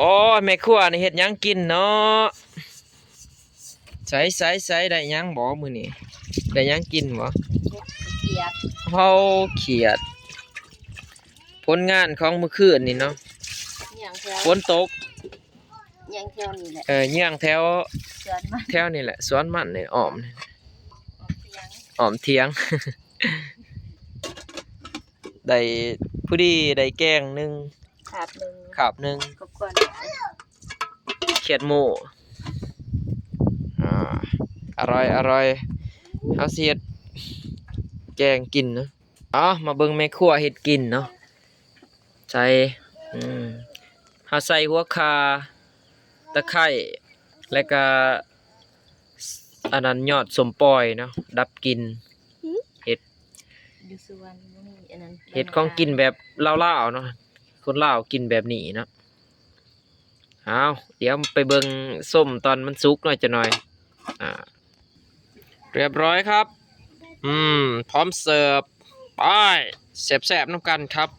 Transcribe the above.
ໂອ້ຍ ແມ່ຄົວນີ້ເຮັດຫຍັງກິນເນາະ? ໃສໆໆ ໄດ້ຫຍັງບໍ່ມື້ນີ້? ໄດ້ຫຍັງກິນບໍ່? ເຂືອດ ເຮົາເຂືອດ ຜົນງານຂອງມື້ຄືນນີ້ເນາະ ຍ່າງແຖວ ຝົນຕົກ ຍ່າງແຖວນີ້ແຫຼະ ເອີ ຍ່າງແຖວ ສວນມັນ ແຖວນີ້ແຫຼະ ສວນມັນນີ້ ອ້ອມ ອ້ອມຖຽງ ອ້ອມຖຽງ ໄດ້ ພໍດີໄດ້ແກງໜຶ່ງ ຄາບໜຶ່ງ ຄາບໜຶ່ງ ຄອບຄົວ ຂຽດໝູ ອ່າ ອະລ່ອຍ ອະລ່ອຍ ເຮົາຊິເຮັດແກງກິນເນາະ. ເອົາ ມາເບິ່ງແມ່ຄົວເຮັດກິນເນາະ ໃສ່ ອືມ ເຮົາໃສ່ຫົວຂ່າ ຕະໄຄ ແລ້ວກະ ອັນນັ້ນ ຍອດສົ້ມປ່ອຍເນາະ ດັບກິ່ນ ຫືມ ເຮັດ ຢູ່ສວນ ອັນນັ້ນ ເຮັດຂອງກິນແບບລາວໆເນາະ ຄົນລາວກິນແບບນີ້ເນາະ. ເອົາ ດຽວໄປເບິ່ງ ຊົມຕອນມັນສຸກເນາະ ຈັກໜ່ອຍ ອ່າ ຮຽບຮ້ອຍຄັບ ອືມ ພ້ອມເສີບ ໄປ ແຊບໆນຳກັນຄັບ.